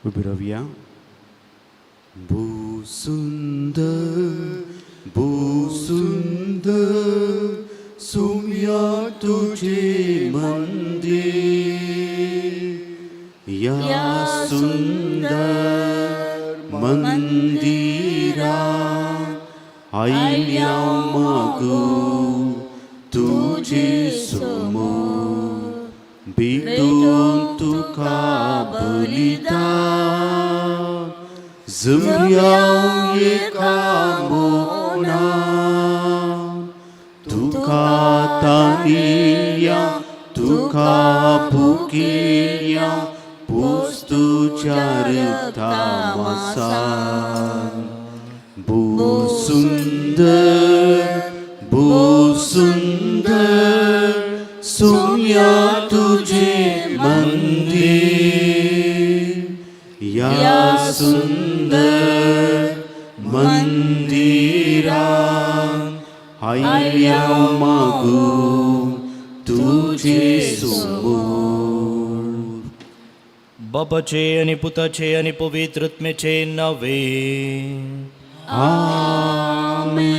उबी रावया. भूसुंदर भूसुंदर सुम्या तुझे मंदिर, या सुंदर मंदिरा आयल्या मागू तुझे समोर, भेटून तुका बलिदान जमया एका मोना, तुका तानिया तुका भुकेया पुस्तुच्या रक्तामासान. भूसुंदर भूसुंदर सुम्या तुझे मंदिर, या सुंदर मंदिरा आयल्या मागू तुझे समोर. बापाचे आणि पुताचे आणि पवित्र आत्म्याचे नावे. आमेन.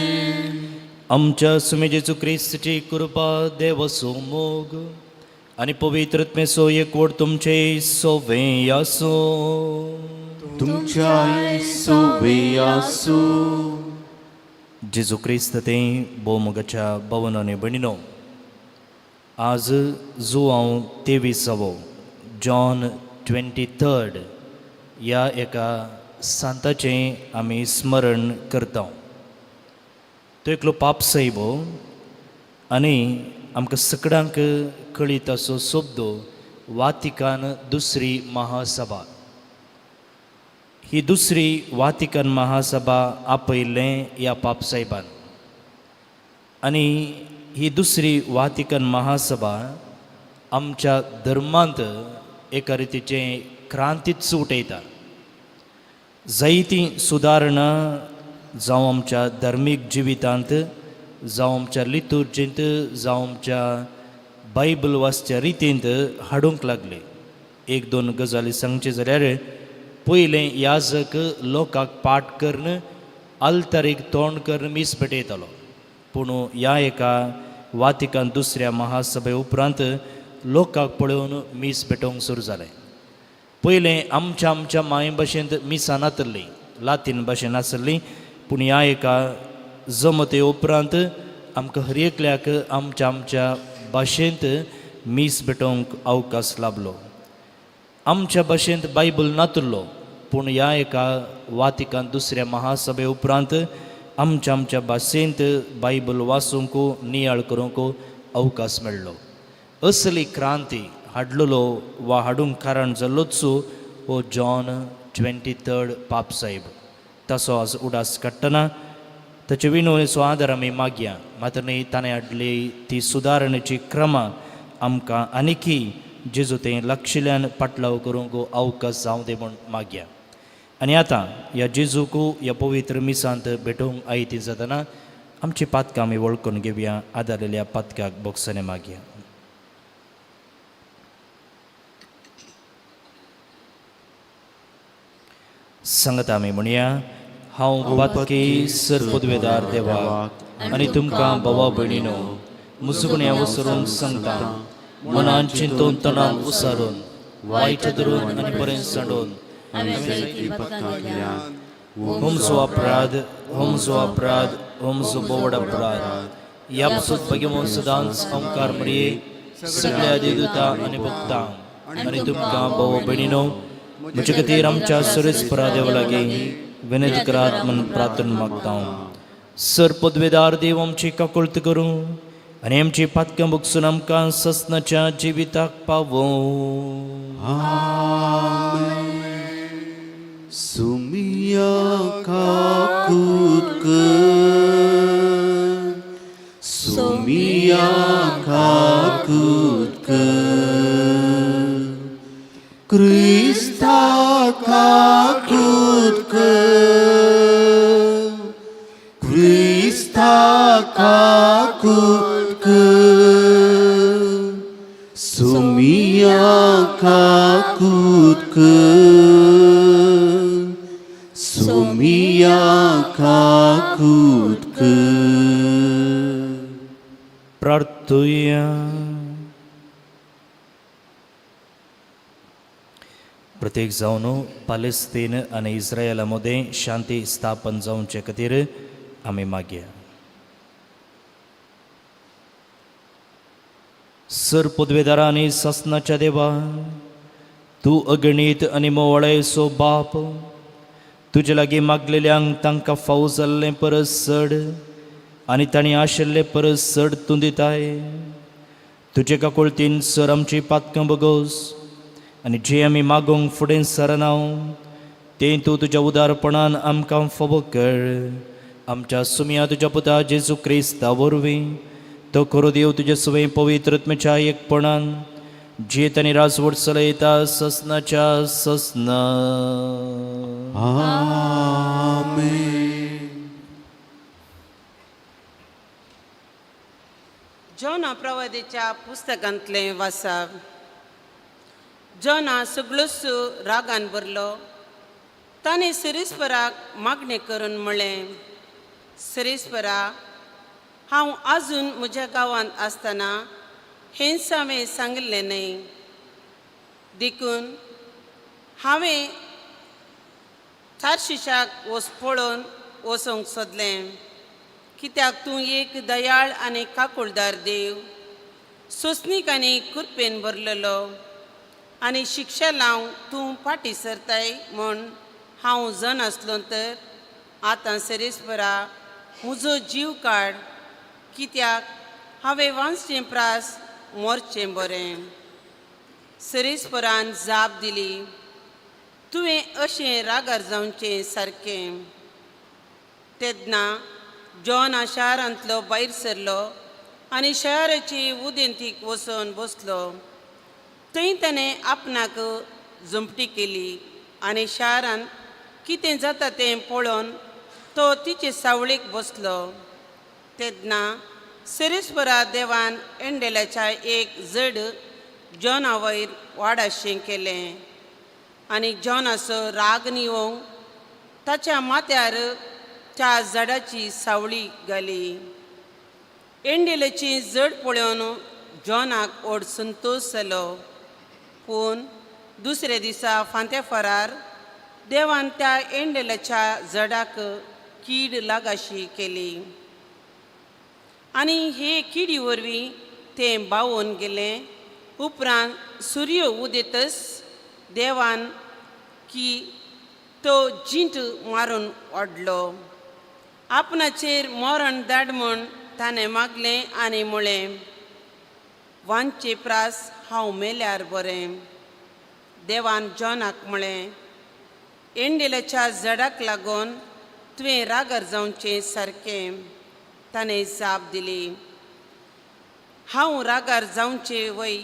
आमच्या सुमे जेजू क्रिस्तची कृपा, देवाचो मोग आणि पवित्र आत्म्याचो एकवट तुमचे सोवे आसो. तुमच्या सोबे आसो. जेजू क्रिस्त ते भोवमोगाच्या भवनाने भयणीनो, आज जुआंव 23आवो, जॉन 23 ह्या एका सांताचें आमी स्मरण करता. तो एकलो पाप सायबो आनी आमकां सगळ्यांक कळीत असो शब्द वातिकान दुसरी महासभा. ही दुसरी वातिकन महासभा आपयिल्लें ह्या पापसाहेबान आनी ही दुसरी वातिकन महासभा आमच्या धर्मांत एका रितीचें क्रांतीच उठयता. जायतीं सुदारणां जावं आमच्या धर्मीक जिवितांत, जावं आमच्या लितुर्जींत, जावं आमच्या बायबल वाचच्या रितींत हाडूंक लागले. एक दोन गजाली सांगचे जाल्यार, पयलें याजक लोकांक पाठ करून आल्तारीक तोंड करून मीस भेटयतालो, पूण ह्या एका वातिकान दुसऱ्या महासभे उपरांत लोकांक पळोवन मीस भेटोवंक सुरू जालें. पयलें आमच्या आमच्या मायभाशेंत मिसां नातल्लीं, लातीन भाशेन आसली, पूण ह्या एका जमते उपरांत आमकां हर एकल्याक आमच्या आमच्या भाशेंत मीस भेटोवंक अवकाश लाभलो. आमच्या भाशेंत बायबल नातुल्लो, पूण ह्या एका वातिकान दुसऱ्या महासभे उपरांत आमच्या आमच्या भाशेंत बायबल वाचूंक, नियाळ करूंक अवकाश मेळ्ळो. असली क्रांती हाडलेलो वा हाडूंक कारण जाल्लोच हो जॉन 23 पापसाहेब. तसो आज उडास काडटना ताचे विनवणेचो आदार आमी मागया. मात्र न्ही, ताणें हाडली ती सुदारणेची क्रमा आमकां आनीकी जेजू तें लक्षिल्यान पाटलाव करूंक अवकाश जावं दे म्हूण मागया. आनी आतां ह्या जेजूक ह्या पवित्र मिसांत भेटोवंक आयती जातना आमची पातकां आमी वळखून घेवया. आदारलेल्या पातकाक बोगसणे मागया. सांगता आमी म्हणया. हांव पातकी सर पदवेदार देवाक आनी तुमकां भावा भयणीनो मुसुगण्या वसरून सांगता, मनान चिंतून, तणान उसारून, वायट धरून आनी बरें सांडून हांवें जायतीं पातकां केल्यांत. होमचो अपराध, होमचो अपराध, होमचो बोवड अपराध. ह्या पासून भगवंत सदांच ओंकार मरिये, सगळ्या देवदूता आनी भक्तांक आनी तुमकां भाव भयणीनो म्हजे खातीर आमच्या सुरेस्परा देवा लागीं विनंती करात म्हूण प्रार्थना मागता. सर पदवेदार देव आमची काकुळत करूं आनी आमची पातकां भोगसून आमकां ससनाच्या जिविताक पावोवं. आमेन. सुमिया काकूत कर, सुमिया काकूत कर, क्रिस्ता काकूत कर, क्रिस्ता काकूत कर, सुमिया काकूत कर. कर. प्रार्थुया. प्रत्येक जावन पालेस्तीन आनी इस्रायला मदें शांती स्थापन जावचे खातीर आमी मागया. सर पदवेदारा आनी सासनाच्या देवा, तूं अगणीत आनी मोवळेचो बाप, तुजे लागीं मागलेल्यांक तांकां फावो जाल्लें परस चड आनी तांणी आशिल्ले परस चड तूं दिताय. तुजे काकुळतीन सर आमची पातकां बगोस आनी जे आमी मागूंक फुडें सरना तें तूं तुज्या उदारपणान आमकां फावो कर. आमच्या सुमया तुज्या पुता जेजू क्रिस्ता वरवीं, तो खरो देव तुजे सुवें पवित्र आत्म्याच्या एकपणान जियेत आनी राजवट चलयता ससनाच्या ससना. आमेन. जोना प्रवादीच्या पुस्तकांतलें वासाप. जोना सगळोच रागान भरलो. ताणें सिरीस्पराक मागणें करून म्हणलें, सिरीस्परा, हांव आजून म्हज्या गांवांत आसतना हेंच हांवें सांगिल्लें न्हय, देखून हांवें तारशिशाक वच पळोवन वचूंक सोदलें, कित्याक तूं एक दयाळ आनी काकुळदार देव, सोंसणीक आनी कृपेन भरलेलो आनी शिक्षा लावंक तूं फाटीं सरताय म्हूण हांव जण आसलो. तर आतां सरेस्परा, म्हजो जीव काड, कित्याक हांवें वांचचें प्रास मोरचें बरें. सरेस्परान जाप दिली, तुवें अशें रागार जावचें सारकें. तेन्ना जॉन शारांतलो भायर सरलो आनी शहराचे उदेंतीक वचून बसलो. थंय ताणें आपणाक झुंपटी केली आनी शारांत कितें जाता तें पळोवन तो तिचे सावळेक बसलो. तेन्ना सिरीस्वरा देवान एंडेलाच्या एक जड जॉना वयर वाडाशें केलें आनी जॉनाचो राग निवोवंक ताच्या माथ्यार त्या झाडाची सावळी घाली. एंडेलाची जड पळोवन जॉनाक व्हड संतोश जालो. पूण दुसऱ्या दिसा फांत्या फरार देवान त्या एंडेलाच्या झडाक कीड लागाशी केली आनी हे किडी वरवीं तें बावून गेलें. उपरांत सुर्य उदेतच देवान की तो जिंट मारून वाडलो. आपणाचेर मरण धाड म्हूण ताणें मागलें आनी म्हळें, वांचे प्रास हांव मेल्यार बरें. देवान जॉनाक म्हळें, एंडेलाच्या झडाक लागून तुवें रागार जावचें सारकें. ताणें जाप दिली, हांव रागार जावचें वय,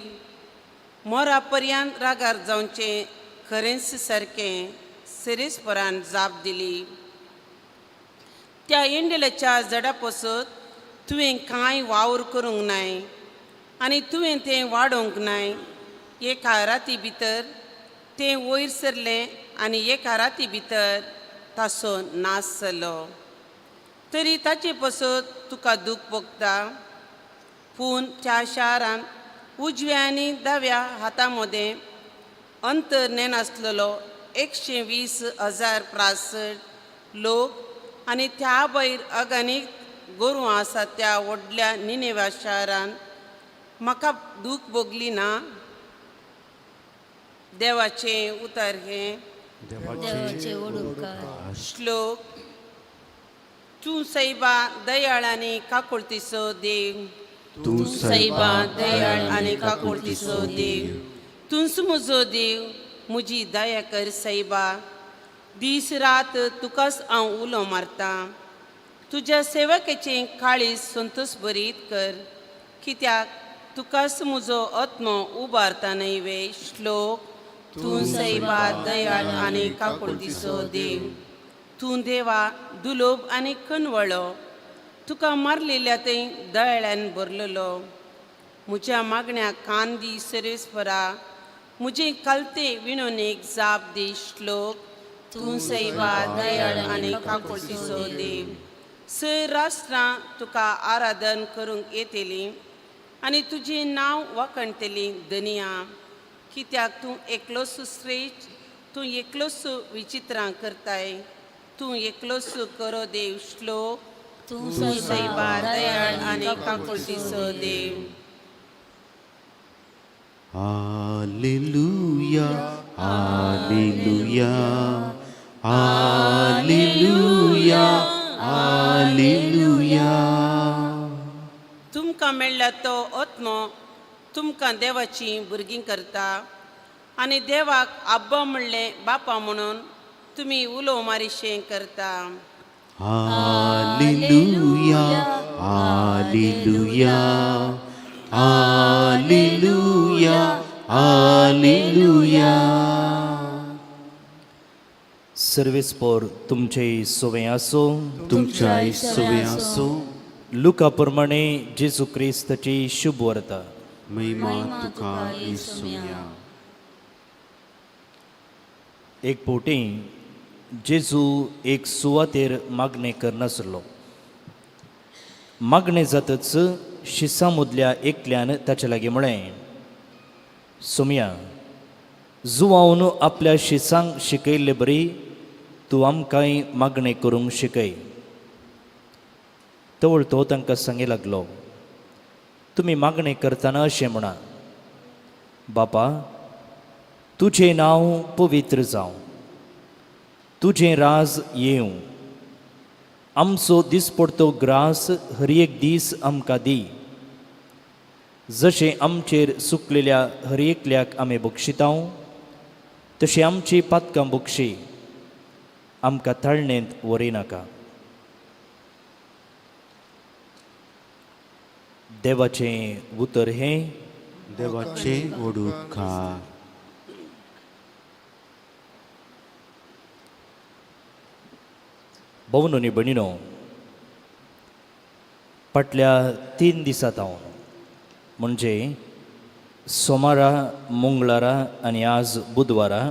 मोरा पर्यंत रागार जावचें खरेंच सारकें. सिरीसपरान जाप दिली, त्या एंडेलाच्या झडा पसत तुवें कांय वावर करूंक नाय आनी तुवें तें वाडोवंक नाय. एका राती भितर तें वयर सरलें आनी एका राती भितर ताचो नाश जालो. तरी ताचे पसत तुका दूख भोगता. पूण त्या शारांत उजव्या आनी दाव्या हाता मदें अंतर नेनासलेलो 120,000 प्रासठ लोक आनी त्या भायर अगणीत गोरवां आसात त्या व्हडल्या निनेव्या शारांत म्हाका दूख भोगली ना. देवाचें उतर हें. देवाचे उपकार. श्लोक. तूं सैबा दयाळ आनी काकुळतीचो देव. तूं सैबा दयाळ आनी काकुळतीचो देव, तूंच म्हजो देव, म्हजी दया कर सैबा. दीस रात तुकाच हांव उलो मारतां. तुज्या सेवकाचें काळीज संतोश भरीत कर, कित्याक तुकाच म्हजो आत्मो उबारता न्हय वे. श्लोक. तूं सैबा दयाळ आनी काकुळतीचो देव. तूं देवा दुलोब आनी कनवळो, तुका मारलेल्या थंय दयाळ्यान भरलेलो. म्हज्या मागण्याक कान दी सर्वेस्परा, म्हजे कलते विणवणेक जाप दी. श्लोक. तूं सैबा दयाळ आनी काकुळतीचो देव. स राष्ट्रां तुका आराधन करूंक येतलीं आनी तुजें नांव वाखणटलीं धनिया. कित्याक तूं एकलोच श्रेश्ठ, तूं एकलोच विचित्रां करताय, तूं एकलोच करो देव. श्लोक. तूं तूं सैबा दयाळ आनी काकुळटीचो देव. Hallelujah, hallelujah, hallelujah, hallelujah. तुमकां मेळ्ळा तो आत्मो तुमकां देवाचीं भुरगीं करता आनी देवाक आब्बा म्हणलें बापा म्हणून तुमी उलो मारिशें करता. Hallelujah, hallelujah, hallelujah, hallelujah. सर्वेस्पोर तुमचे सोवे आसो. तुमच्या सवे आसो. लुका प्रमाणे जेजू क्रिस्ताची शुभ वार्ता. महिमा तुका येसुया. एक फावटी जेजू एक सुवातेर मागणें करनासलो. मागणें जातच शिसां मदल्या एकल्यान ताचे लागीं म्हळें, सोमया, जुवावन आपल्या शिसांक शिकयल्ले बरी तूं आमकांय मागणें करूंक शिकय. तवळ तो तांकां सांगी लागलो, तुमी मागणें करतना अशें म्हणा, बापा, तुजें नांव पवित्र जावं, तुजें राज येवं, आमचो दिसपडतो ग्रास हर एक दीस आमकां दी, जशें आमचेर सुकलेल्या हर एकल्याक आमी बक्षितांव तशें आमची पातकां बक्षी, आमकां ताळणेंत व्हरिनाका. देवाचें उतर हें. देवाचे ओडुपकार. भोवनो न्ही भयणीनो, फाटल्या 3 दिसांत हांव म्हणजे सोमारा, मंगळारा आनी आज बुधवारा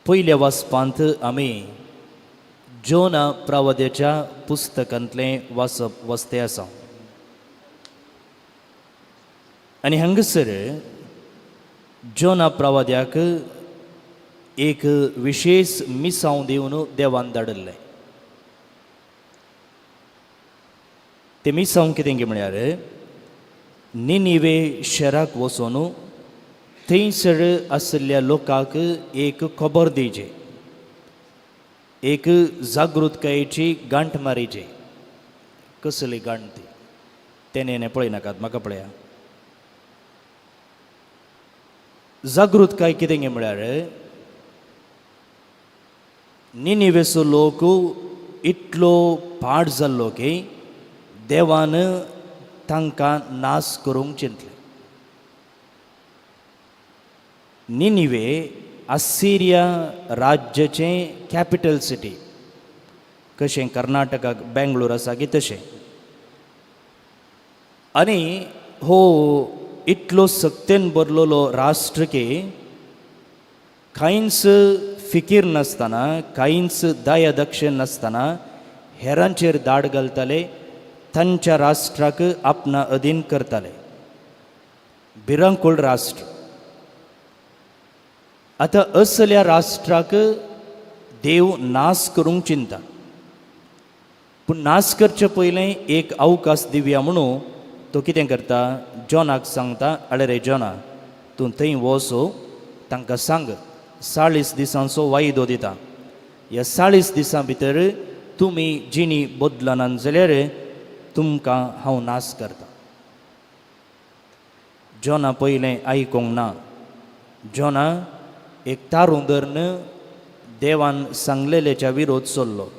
पयल्या वाचपांत आमी जोना प्रावद्याच्या पुस्तकांतलें वाचप वाचते आसा. आनी हांगासर जोना प्रावद्याक एक विशेश मिसांव दिवन देवान धाडिल्लें. तें मिसांव कितें की म्हळ्यार निनिवे शहराक वचून थंयसर आशिल्ल्या लोकांक एक खबर दिवची, एक जागृतकायेची गांठ मारीची. कसली गांठ ती तेणे पळयनाकात, म्हाका पळया. जागृतकाय कितें म्हळ्यार निनिवेचो लोक इतलो पाड जाल्लो की देवान तांकां नाश करूंक चिंतलें. निनिवे असिरिया राज्याचें कॅपिटल सिटी, कशें कर्नाटकाक बेंगलोर आसा की तशें. आनी हो इतलो सक्तेन भरलेलो राष्ट्र की कांयच फिकीर नासतना, कांयच दया दक्षिण नासतना हेरांचेर दाड घालताले, तांच्या राष्ट्राक आपणा अधीन करताले. भिरांकूळ राष्ट्र. आतां असल्या राष्ट्राक देव नाश करूंक चिंता, पूण नाश करचे पयलें एक अवकाश दिवया म्हणून तो कितें करता, जॉनाक सांगता, अळे रे जॉना, तूं थंय वचो, तांकां सांग 40 दिसांचो वायदो दिता, ह्या 40 दिसां भितर तुमी जिणी बदलनात जाल्यार तुमकां हांव नाश करता. जॉना पयलें आयकूंक ना. जॉना एक तारूं धरून देवान सांगलेल्याच्या विरोध चल्लो,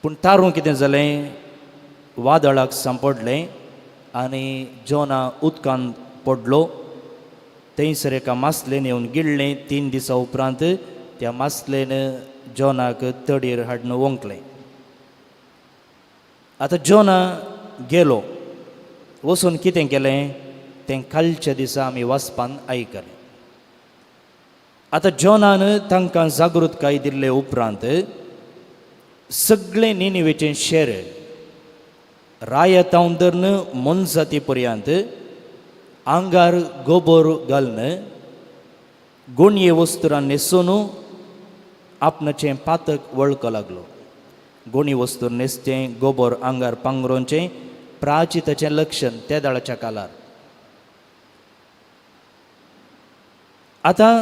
पूण तारूं कितें जालें, वादळाक सांपडलें आनी जॉना उदकांत पडलो. थंयसर एका मासलेन येवन गिळ्ळें. 3 दिसां उपरांत त्या मासलेन जॉनाक तडीर हाडून ओंकलें. आतां जॉना गेलो, वचून कितें केलें तें कालच्या दिसा आमी वाचपान आयकलें. आतां जॉनान तांकां जागृतकाय दिल्ले उपरांत सगळें निनिवेचें शेर रायतावन धरून मोनजाती पर्यंत आंगार गोबोर घालून गोणये वस्तुरां न्हेसून आपणाचें पातक वळख लागलो. गोणी वस्तूर न्हेसचें, गोबोर आंगार पांगरोवचें प्राचिताचें लक्षण त्या दळाच्या कालार. आतां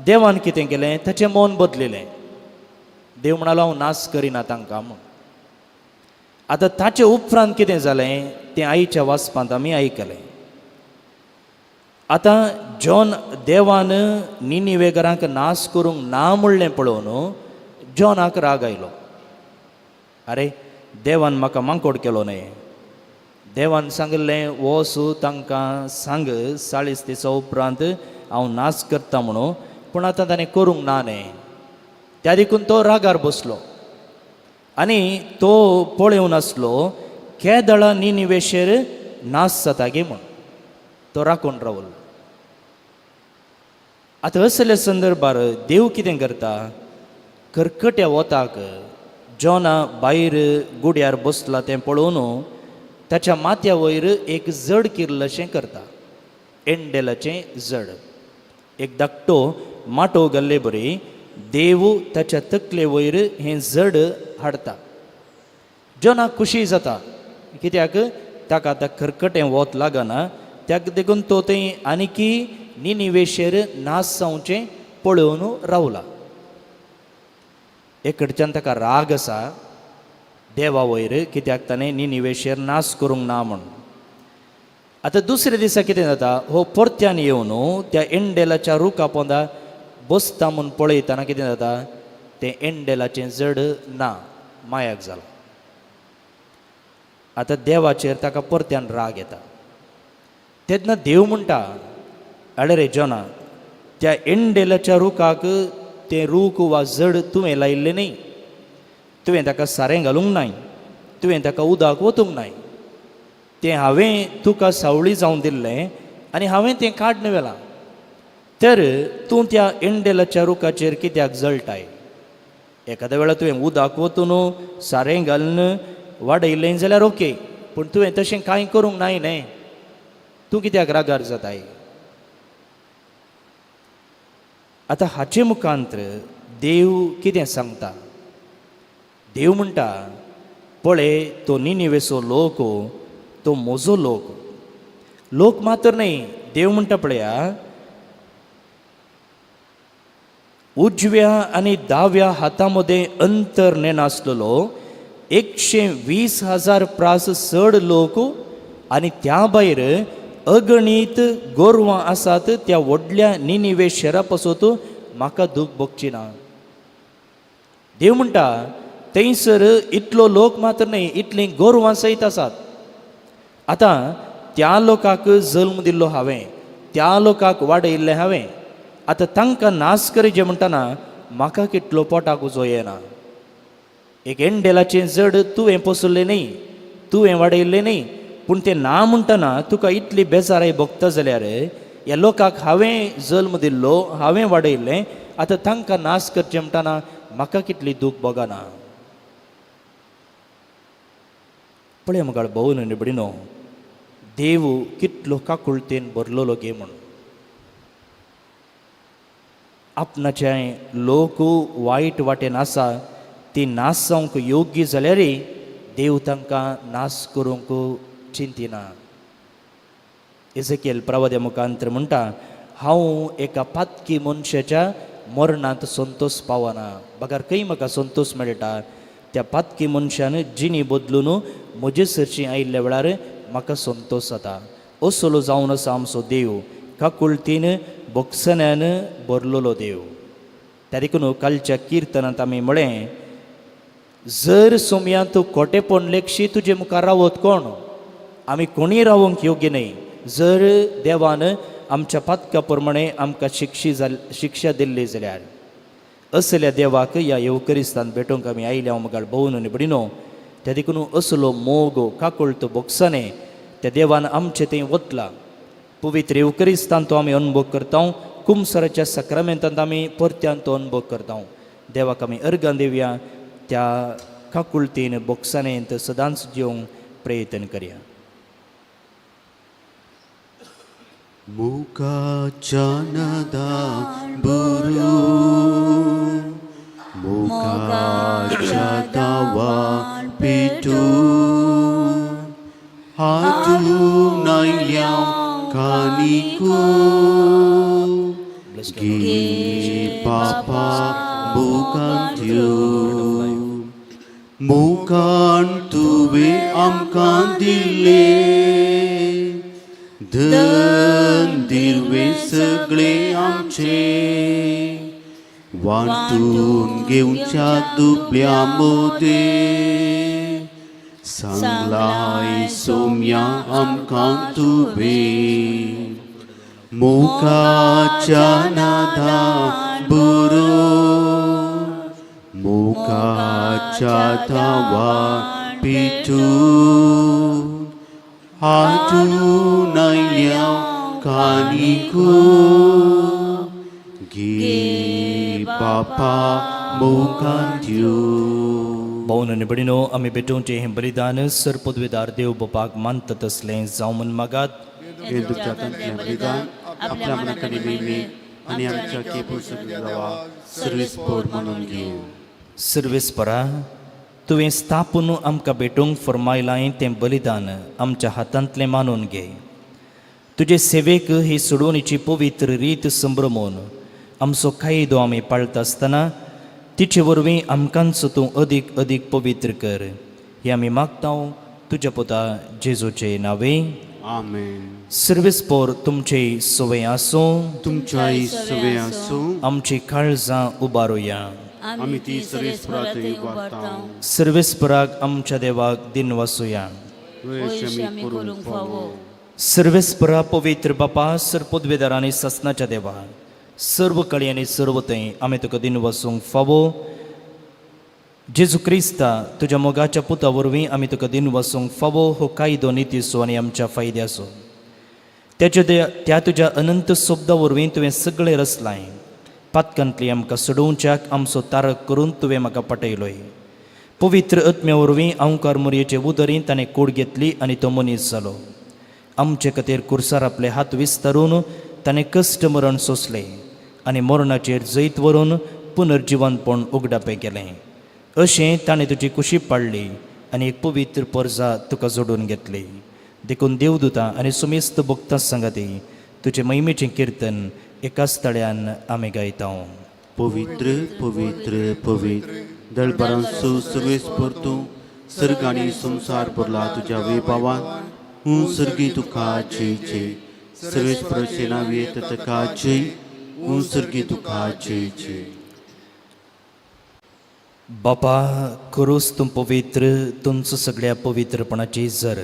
देवान कितें केलें, ताचें मन बदलिलें. देव म्हणालो हांव नाश करिना तांकां म्हूण. आतां ताचे उपरांत कितें जालें तें आईच्या वाचपांत आमी आयकलें. आतां जॉन देवान निनिवेगरांक नाश करूंक ना म्हणलें पळोवन जॉनाक राग आयलो. आरे देवान म्हाका मांकोड केलो न्हय, देवान सांगिल्लें वच तांकां सांग 40 दिसां उपरांत हांव नाश करता म्हणून, पूण आतां ताणें करूंक ना न्हय. त्या देखून तो रागार बसलो आनी तो पळोवन आसलो केदळा निनिवेशेर नाश जाता गे म्हूण, तो राखून रावलो. आतां असल्या संदर्भार देव कितें करता, करकट्या वताक जॉना भायर गुड्यार बसला तें पळोवन ताच्या माथ्या वयर एक जड किर्लशें करता, एंडेलाचें जड, एक धाकटो माटोव घाल्ले बरी देव ताच्या तकले वयर हें जड हाडता. जॉनाक खुशी जाता कित्याक ताका आतां खरकटें वत लागना, त्या देखून तो थंय आनीकी निनिवेशेर नाश जावचें पळोवन रावला. एक कडच्यान ताका राग आसा देवा वयर कित्याक ताणें निनिवेशेर नाश करूंक ना म्हूण. आतां दुसऱ्या दिसा कितें जाता, हो परत्यान येवन त्या एंडेलाच्या रुखा पोंदा बसता म्हूण पळयतना कितें जाता, तें एंडेलाचें जड ना, मायाक जालां. आतां देवाचेर ताका परत्यान राग येता. तेन्ना देव म्हणटा, आडे रे जॉना, त्या एंडेलाच्या रुखाक तें रूख वा जड तुवें लायिल्लें न्ही, तुवें ताका सारें घालूंक नाय, तुवें ताका उदक वतूंक नाय, तें हांवें तुका सावळी जावन दिल्लें आनी हांवें तें काडून व्हेलां, तर तूं त्या एंडेलाच्या रुखाचेर कित्याक जळटाय? एखाद्या वेळार तुवें उदक वतून सारें घालून वाडयलें जाल्यार ओके, पूण तुवें तशें कांय करूंक नाय न्ही, तूं कित्याक रागार जाताय? आतां हाचे मुखांत्र देव कितें सांगता? देव म्हणटा, पळय तो निनिवेचो लोक, तो म्हजो लोक, लोक मात्र न्हय. देव म्हणटा पळया, उजव्या आनी दाव्या हाता मदें अंतर नेनासलेलो 120,000 प्रास चड लोक आनी त्या भायर अगणीत गोरवां आसात त्या व्हडल्या निनिवे शेरा पासत म्हाका दूख भोगची ना. देव म्हणटा थंयसर इतलो लोक मात्र न्हय, इतलीं गोरवां सयत आसात. आतां त्या लोकांक जल्म दिल्लो हांवें, त्या लोकांक वाडयल्लें हांवें, आतां तांकां नाश करचें म्हणटना म्हाका कितलो पोटाक उजो येना. एक एंडेलाचें जड तुवें पोसलें न्ही, तुवें वाडयल्लें न्ही, पूण तें ना म्हणटना तुका इतली बेजाराय भोगता जाल्यार ह्या लोकांक हांवें जल्म दिल्लो, हांवें वाडयल्लें, आतां तांकां नाश करचें म्हणटना म्हाका कितली दूख भोगना. पळय मुखार भोवन निबडिनो देव कितलो काकुळतेन भरलेलो गे म्हूण. आपणाचे लोक वायट वाटेन आसा ती नाश जावंक योग्य जाल्यारय देव तांकां नाश करूंक चिंतिना. एजेकियल प्रवाद्या मुखांतर म्हणटा, हांव एका पातकी मनशाच्या मरणांत संतोश पावना, बगर खंय म्हाका संतोश मेळटा. त्या पातकी मनशान जिणी बदलून म्हजे सरशी आयिल्ल्या वेळार म्हाका संतोश जाता. असलो जावन आसा आमचो देव, काकुळतीन भोगसण्यान भरलेलो देव. त्या देखून कालच्या किर्तनांत आमी म्हळें, जर सोमया तूं खोटेपण लेखशी तुजे मुखार रावत कोण? आमी कोणीय रावंक योग्य न्हय. जर देवान आमच्या पातका प्रमाणे आमकां शिक्षा दिल्ली जाल्यार असल्या देवाक ह्या येवकरिस्तान भेटोवंक आमी आयल्या मुखार भोवन निबडिनो. त्या देखून असलो मोग काकुळतो भोगसणे त्या देवान आमचे थंय वतला. पवित्र येवकरिस्तान तो आमी अनुभव करता, कुमसराच्या सक्रामेंतांत आमी परत्यान तो अनुभव करता. देवाक आमी अर्गां दिवया. त्या काकुळतीन बोक्सानेंत सदांच जेवंक प्रयत्न करया. मोगाच्या नादान बरू, मोगाच्या दावान पेटू, हातून आयल्या कानिकू, गे बापा मोगान दिव, मोगान तुवें आमकां दिल्लें धन दिर्वे सगळे आमचे, वांटून घेवच्या दुबळ्या मोदे, सांगलाय सोम्या आमकां तुवें. मोगाच्या नादान बरो, मोगाच्या दावान पेटू, हातून आयल्या कानिकू, गे बापा मोगान दिव. भावन आनी भयणीनो, आमी भेटोवचें हें बलिदान सर पदवेदार देव बापाक मानता तसलें जावं म्हूण मागात. हे तुमच्या हातांतलें बलिदान आपल्या मनाक आनी मेमी आनी आमच्या केपूर सगळ्या सर्वीस पोर म्हणून घेऊ. सर्वेस्परा, तुवें स्थापून आमकां भेटूंक फर्मायलां तें बलिदान आमच्या हातांतलें मानून घे. तुजे सेवेक ही सोडवणीची पवित्र रीत संभ्रमून आमचो कायदो आमी पाळटा आसतना तिचे वरवीं आमकांचो तूं अदीक अदीक पवित्र कर, हें आमी मागता तुज्या पुता जेजूचे नांवे. आमेन. सर्वेस्पोर तुमचे सवय आसूं. तुमच्याय सवे आसूं. आमची काळजां उबारुया. आमी ती सर्वेस्परात उबारता. सर्वेस्पराक आमच्या देवाक दिन वासुया. वयश आमी करूंक फावो. सर्वेस्परा, पवित्र बापा, सर पदवेदार आनी सासनाच्या देवा, सर्व कळी आनी सर्व थंय आमी तुका दिन वसूंक फावो. जेजू क्रिस्ता तुज्या मोगाच्या पुता वरवीं आमी तुका दिन वसूंक फावो. हो कायदो नितीचो आनी आमच्या फायद्याचो. तेच्या त्या तुज्या अनंत शब्दा वरवीं तुवें सगळें रचलाय. पातकांतली आमकां सोडोवच्याक आमचो तारक करून तुवें म्हाका पटयलोय. पवित्र आत्म्या वरवीं अंकार मोरयेचे उदरीन ताणें कूड घेतली आनी तो मनीस जालो. आमचे खातीर कुर्सार आपले हात विस्तारून ताणें कश्ट मरण सोंसलें आनी मरणाचेर जैत व्हरून पुनर्जिवनपण उगडापें केलें. अशें ताणें तुजी कुशी पाडली आनी एक पवित्र परजा तुका जोडून घेतली. देखून देवदुतां आनी सुमेस्त भक्तां सांगाती तुजे महिमेचें किर्तन एकाच तळ्यान आमी गायता. पवित्र पवित्र पवित्र दळबरांचो सर्वेस्पर तूं, सर्ग आनी संवसार भरला तुज्या वेबावान. हूं सर्गी तुका जय जय. सर्वेस्पराचे नांव येता ताका जय. हूं सर्गी तुका जय जय. बापा, करूस तूं पवित्र, तुमचो सगळ्या पवित्रपणाची जर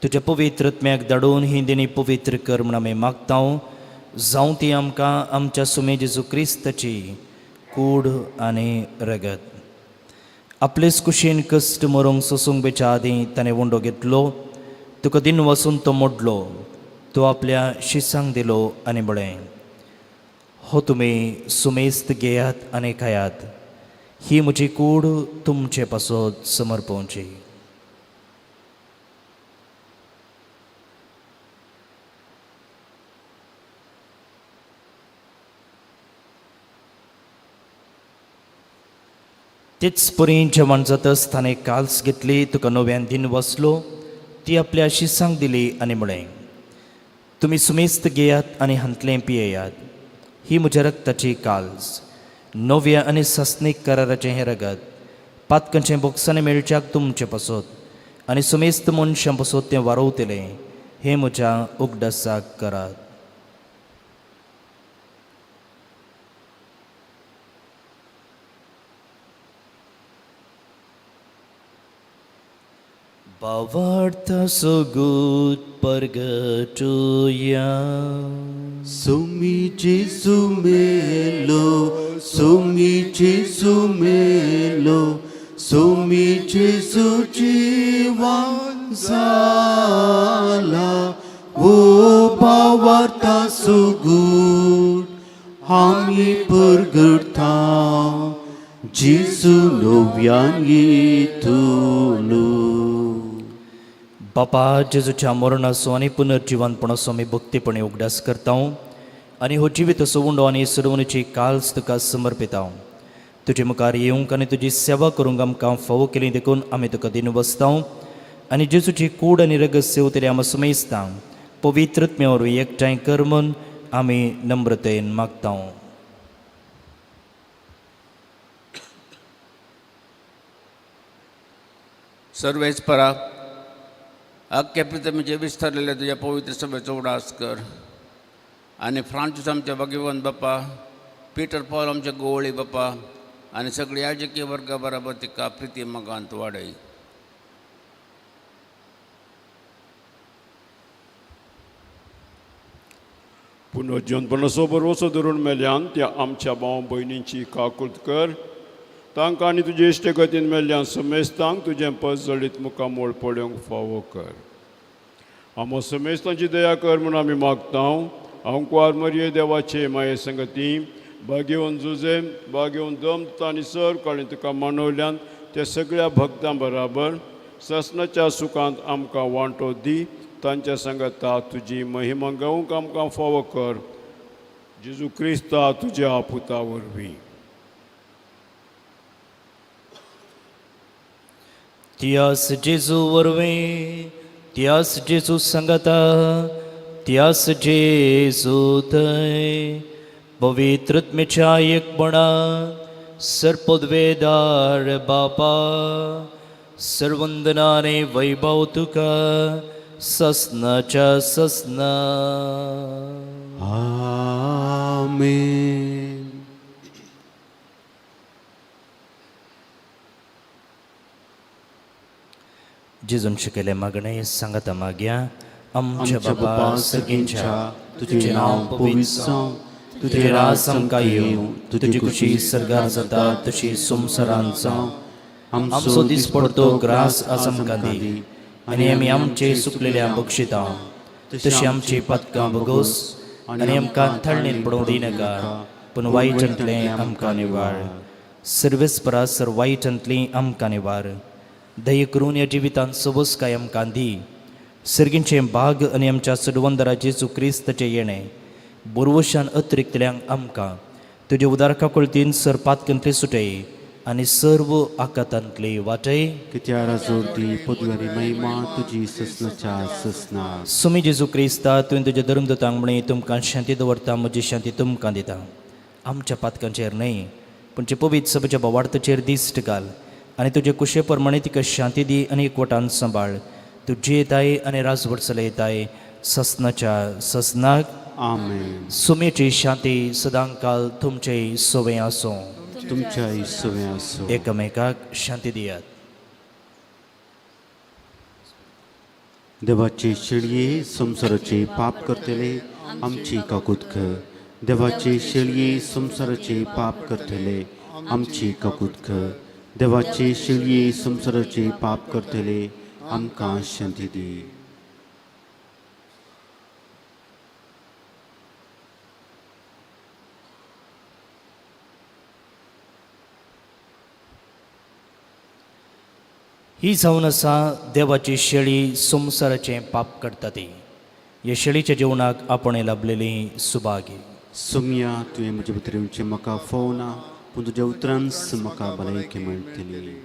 तुज्या पवित्र आत्म्याक धाडून ही देणी पवित्र कर म्हण आमी मागता. जावं ती आमकां आमच्या सुमे जेजू क्रिस्ताची कूड आनी रगत. आपलेच कुशीन कश्ट मरूंक सोसूंक बेच्या आदीं ताणें उंडो घेतलो, तुका दिन वसून तो मोडलो, तो आपल्या शिसांक दिलो आनी म्हळें, हो तुमी सुमेस्त घेयात आनी खायात, ही म्हजी कूड तुमचे पासत समर्पोवची. तेच परी जेवण जातच ताणें काल्स घेतली, तुका नव्यान दिन वसलो, ती आपल्या शिसांक दिली आनी म्हळें, तुमी सुमेस्त घेयात आनी हांतलें पियेयात, ही म्हज्या रक्ताची काल्स, नव्या आनी सासणीक कराराचें हें रगत, पातकांचें बोगसाणें मेळच्याक तुमचें पासत आनी सुमेस्त मनशां पासत तें वारोवतलें, हें म्हज्या उगडासाक करात. भावार्थ सोगूत परगटुया. सुमी जेजू मेलो, सुमी जेजू मेलो, सुमी जेजू जिवन जाला. ओ भावार्था सुगूट आमी परगटा, जेजू नव्यान येतलो. बापा जेजूच्या मरणाचो आनी पुनर्जिवनपणाचो आमी भक्तीपणी उगडास करता आनी हो जिवीत उंडो आनी सोडवणेची काल्स तुका समर्पिता. तुजे मुखार येवंक आनी तुजी सेवा करूंक आमकां फावो केली देखून आमी तुका दिनू बसता आनी जेजूची कूड आनी रगत सेवतरी आमी समेजता पवित्र आत्म्या वरवीं एकठांय कर म्हूण आमी नम्रतेन मागता. सर्वेस्परा, आख्या प्रितमीचे विस्तारलेल्या तुज्या पवित्र सभेचो उडास कर आनी फ्रांसीस आमच्या भाग्यवंत बापा, पिटर पॉल आमच्या गोवळी बापा आनी सगळी याजकीय वर्गा बराबर तिका प्रिती मोगांत वाडय. पुनर्जीवनपणाचो भरवसो धरून मेल्यान त्या आमच्या भाव भयणींची काकूत कर. तांकां आनी तुजे इश्टगतीन मेल्ल्यान समेस्तांक तुजें पजळीत मुखामोळ पळोवंक फावो कर. आमो समेस्तांची दया कर म्हूण आमी मागता. आंकवार मरिये देवाचे माये संगती भाग्यवन जुजे भाग्यवन दम आनी सर काळी तुका मानवल्यान त्या सगळ्या भक्तां बराबर ससनाच्या सुखांत आमकां वांटो दी. तांच्या सांगाता तुजी महिमा गावंक आमकां फावो कर. जेजू क्रिस्ता तुज्या पुता वरवीं. त्यास जेजू वरवीं, त्यास जेजू सांगाता, त्यास जेजू थंय पवित्र आत्म्याच्या एकपणात सर्पद्वेदार बापा, सर्वंदनाने वैभव तुका ससनाच्या ससना. आमेन. जेजून शिकयलें मागणें सांगाता मागया. आमच्या आमच्या बाबा बापा सगळींच्या, सगळींच्या, तुजें नांव पवित्र जावं, तुजें राज आमकां येवं, तुजी खुशी सर्गार जाता तशी संवसारांत जावं. आमचो दिसपडतो ग्रास आज आमकां दी आनी आमी आमचे सुकलेल्या बक्षिता तशी आमची पातकां बगोस आनी आमकां थळणेन पडोवंक दिनाका, पूण वायटांतलें आमकां निवार. सर्वेस्परा सर वायटांतली आमकां निवार. दया करून ह्या जिवितांत सबसकाय आमकां दी. सर्गींचें भाग आनी आमच्या चडवंदरा जेजू क्रिस्ताचें येणें बोरवशान अतिरिक्तल्यांक आमकां तुजे उदार काकुळतीन सर पातकांतली सुटय आनी सर्व आकातांतली वाटय. कित्या राजोरती पदवी आनी महिमा तुजी ससनाच्या ससना. सुमी जेजू क्रिस्ता, तुवें तुज्या धर्मदूतांक म्हळें, तुमकां शांती दवरता, म्हजी शांती तुमकां दिता. आमच्या पातकांचेर न्हय पूण जे पवित्र सभेच्या बोवार्थाचेर दिश्ट घाल आनी तुजे कुशे प्रमाणे तिका शांती दी आनी एकवटान सांबाळ. तूं जियेताय आनी राजवट चलयताय ससनाच्या ससनाक. आमेन. सुमेची शांती सदांकाल तुमचे सोवे आसूं. तुमच्या सवें आसूं. एकामेकाक शांती दियात. देवाचे शेळये संवसाराचे पाप करतले आमची काकूत कर. देवाचे शेळये संवसाराचे पाप करतले आमची काकूत कर. देवाचे शेळये संवसाराचे पाप करतले आमकां शांती दी. ही जावन आसा देवाची शेळी संवसाराचें पाप करता ती. ह्या शेळीच्या जेवणाक आपण लाभलेली सुभागी. सोम्या, तुवें म्हजे भितर येवचें म्हाका फोवना, पूण तुज्या उतरांच म्हाका भलायकी मेळटली.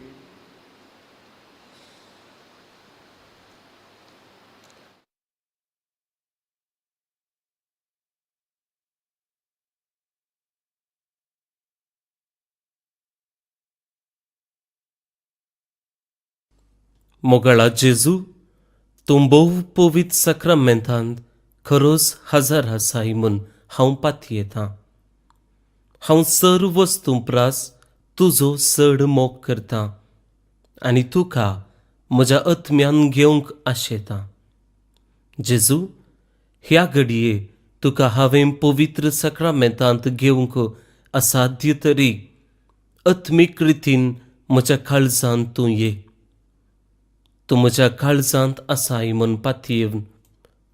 मोगाळा जेजू, तूं भोव पवित्र साक्रामेंतांत खरोच हजर आसाय म्हूण हांव पातयेतां. हांव सर्व वस्तूं प्रास तुजो चड मोग करतां आनी तुका म्हज्या आत्म्यान घेवंक आशेतां. जेजू, ह्या घडये तुका हांवें पवित्र साक्रामेंतांत घेवंक असाध्य तरी आत्मीक रितीन म्हज्या काळजांत तूं ये. तूं म्हज्या काळजांत आसाय म्हूण पातयेवन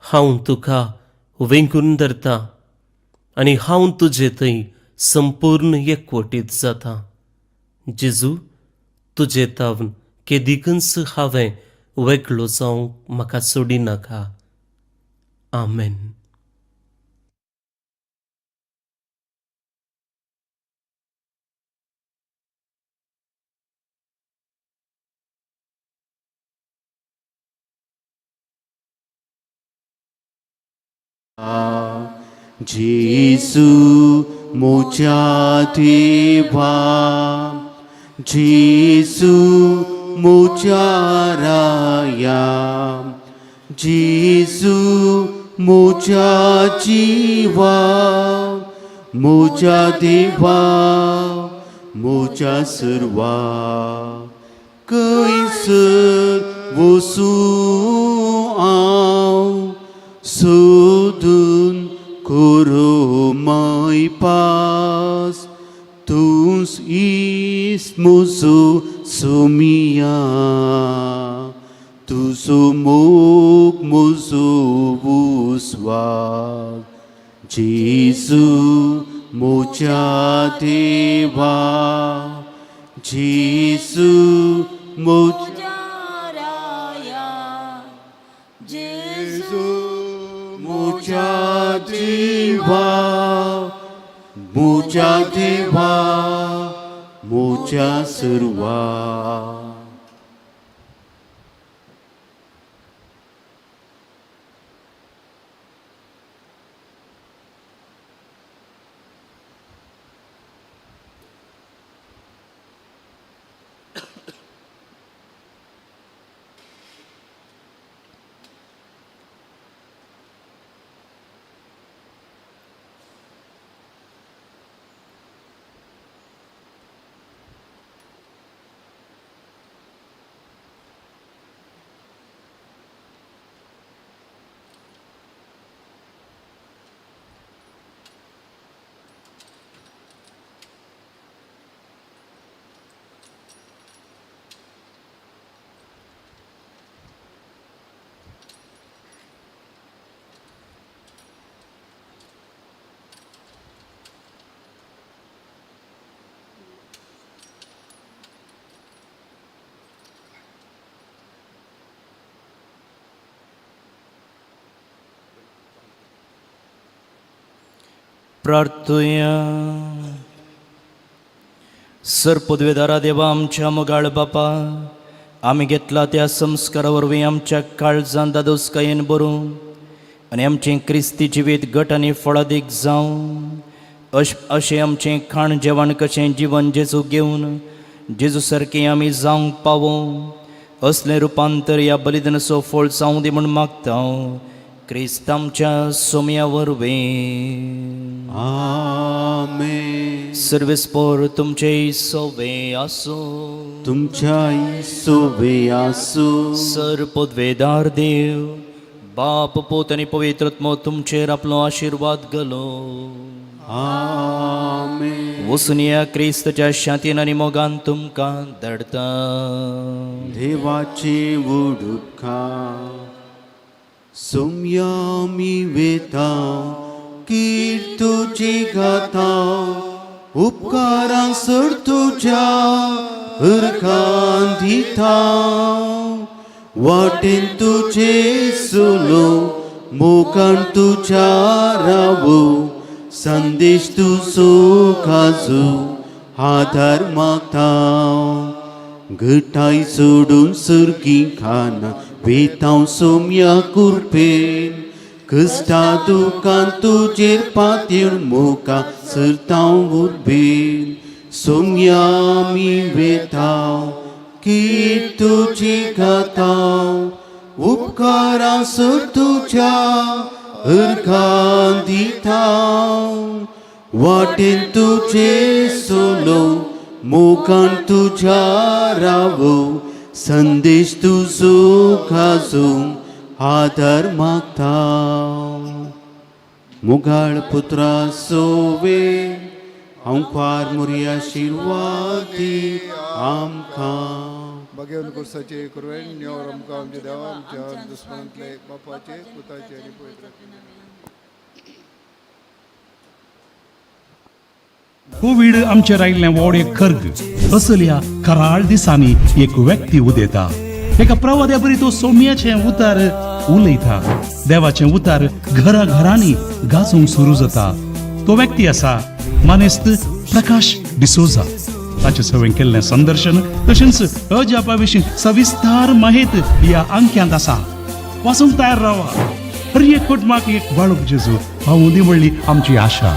हांव तुका वेंगून धरता आनी हांव तुजे थंय संपूर्ण एकवटीत जाता. जेजू, तुजे तावन केदिकूच हांवें वेगळो जावंक म्हाका सोडिनाका. आमेन. जेजू म्हज्या देवा, जेजू म्हज्या राया, जेजू म्हज्या जिवा, म्हज्या देवा, म्हज्या सर्वा. खंयसर वसूं हांव सोदून करो माय पास, तूंच इस म्हजो सोमिया, तुजो मोग म्हजो उस्वास. जेजू म्हज्या देवा, जेजू म्हज्या राया, जेजू म्हज्या देवा, म्हज्या देवा, म्हज्या सर्वा. प्रार्थुया. सर पदवेदारा देवा, आमच्या मोगाळ बापा, आमी घेतला त्या संस्कारा वरवीं आमच्या काळजान दादोसकायेन बरोवन आनी आमचें क्रिस्ती जिवीत घट आनी फळादीक जावं, अशें आमचें खाण जेवण कशें जिवन जेजू घेवन जेजू सारकें आमी जावंक पावों, असलें रुपांतर ह्या बलिदानाचो फळ जावं दी म्हूण मागता क्रिस्त आमच्या सोम्या वरवीं. आमेन. सर्वेस्पोर तुमचे सोवे आसूं. तुमच्या सोवे आसूं. सर पदवेदार देव बाप पोत आनी पवित्र आत्मो तुमचेर आपलो आशिर्वाद घालो. आमेन. वचून या, क्रिस्तच्या शांतीन आनी मोगान तुमकां धाडटा. देवाचे उपकार. सोम्या आमी वेता, कीर्त तुजी गाता, उपकारां सर तुज्या उर्गान दिता. वाटेन तुजे सुलो, मोगान तुज्या रावो, संदेश तुजो खाजू आदार मागता. घटाय सोडून सुर्गी खाना वेतांव सोम्या कुरपेन, कश्टा दुकान तुजेर पातयेवन मोका सरतांव उर्बेन. सोम्या आमी वेतांव, कीर्त तुजी गातांव, उपकारां सर तुज्या अर्घान दिता. वाटेन तुजे सोलो, मोगान तुज्या रावो, संदेश तुजो खाजो आदार मागता. मुगाळ पुत्रा सोवे हांव ख्वार मुरी आशिर्वादी आमकां. बागेवन कुर्साचे कुरवेन न्योर आमकां आमच्या देवा आमच्या दुस्मानांतले बापाचे पुताचे आनी पवित्र. कोवीड आमचेर आयिल्लें व्हड एक खर्ग. असल्या कराळ दिसांनी एक व्यक्ती उदेता. एका प्रवाद्या बरी तो सोम्याचें उतार उलयता. देवाचें उतार घरा घरांनी गाजोवंक सुरू जाता. तो व्यक्ती आसा मानेस्त प्रकाश डिसोजा. ताचे सवें केल्लें संदर्शन तशेंच अजापा विशीं सविस्तार माहित ह्या अंक्यांत आसा. वाचूंक तयार रावा. हर एक कुटुंबाक एक बाळूक जेजू पावूं दी म्हणली आमची आशा.